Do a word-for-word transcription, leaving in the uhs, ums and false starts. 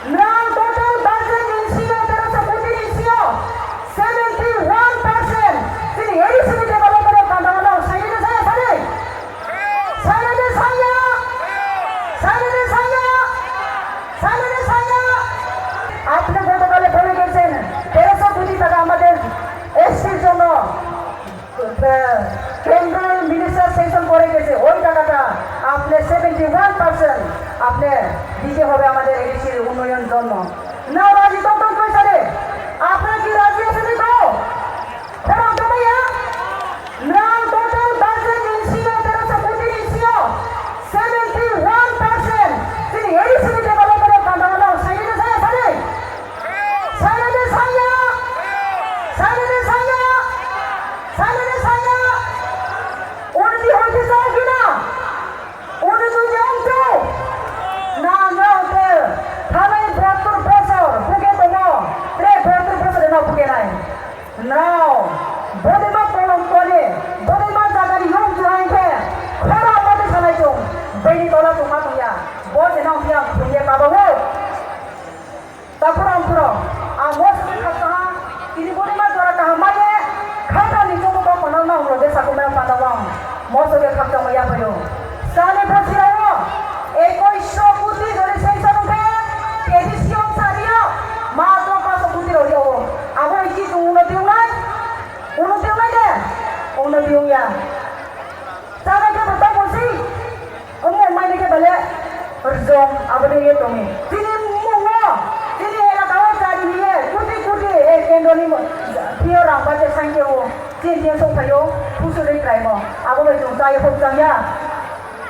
Nang total budget ni sio, teroso koti ni sio, seventy one percent chini A D C ni development o panda no saini na saya sani? Saini na saya? Saini na saya? Saini na saya? আপনি গতকালে বলে গেছেন, তেরোশো কোটি টাকা আমাদের এসসির জন্য কেন্দ্রীয় মিনিস্টার স্যাংশন করে গেছে, ওই টাকাটা আপনি সেভেন্টি ওয়ান পার্সেন্ট আপনি দিতে হবে আমাদের এডিসির উন্নয়ন জন্য। না রাজি তখন কই সারে? আপনারা কি রাজি আছেন তো? খরচ জমাইয়া? না, টোটাল বাজেট নিয়েছিল তেরোশো কোটি নিয়েছিল, সেভেন্টি ওয়ান পার্সেন্ট তিনি এডিসি ডেভেলপমেন্টের কান্দামানো সাইডে যায় সারে? সাইডে সাইয়া! সাইডে সাইয়া! সাইডে সাইয়া! উন্নতি হইতে চাও কিনা? উন্নতি হইতে অংশ? না, না হতে। থানায় বাহাত্তর বছর ভুগে তোমো, রে বাহাত্তর বছরে না ভুগে নাই। Nrao, bodima kolom kone, bodima jagani yong juhai khe, khora mode sanai chung, bini tola tongma tongya, bo se nang phiya phungye baba wo. Takhurang khurang, ang bo se khakha, tini bodima jora kaham maiye, khakha ni chobo tong panang nang rode sakumai panda wang. Moso khe khakchangma yaphaio. Sani bwsirao ekoisho koti jori sengsa wngkhe, kebisio sario matro paso koti rok yao. Abo iki chwng uno tiyungnai? Uno tiyungnai de? Uno tiyungya. Chana khe bo tongmoswi? Omo maini khe bale rjong aboni ye tongi. Chini mungo, chini elakao chari niye, koti koti, e kendroni mo-, phiyo rang baje sangkhe o. Chini tei sokphaio, kusu de kraimo. Abo bai chwng chai hok changya.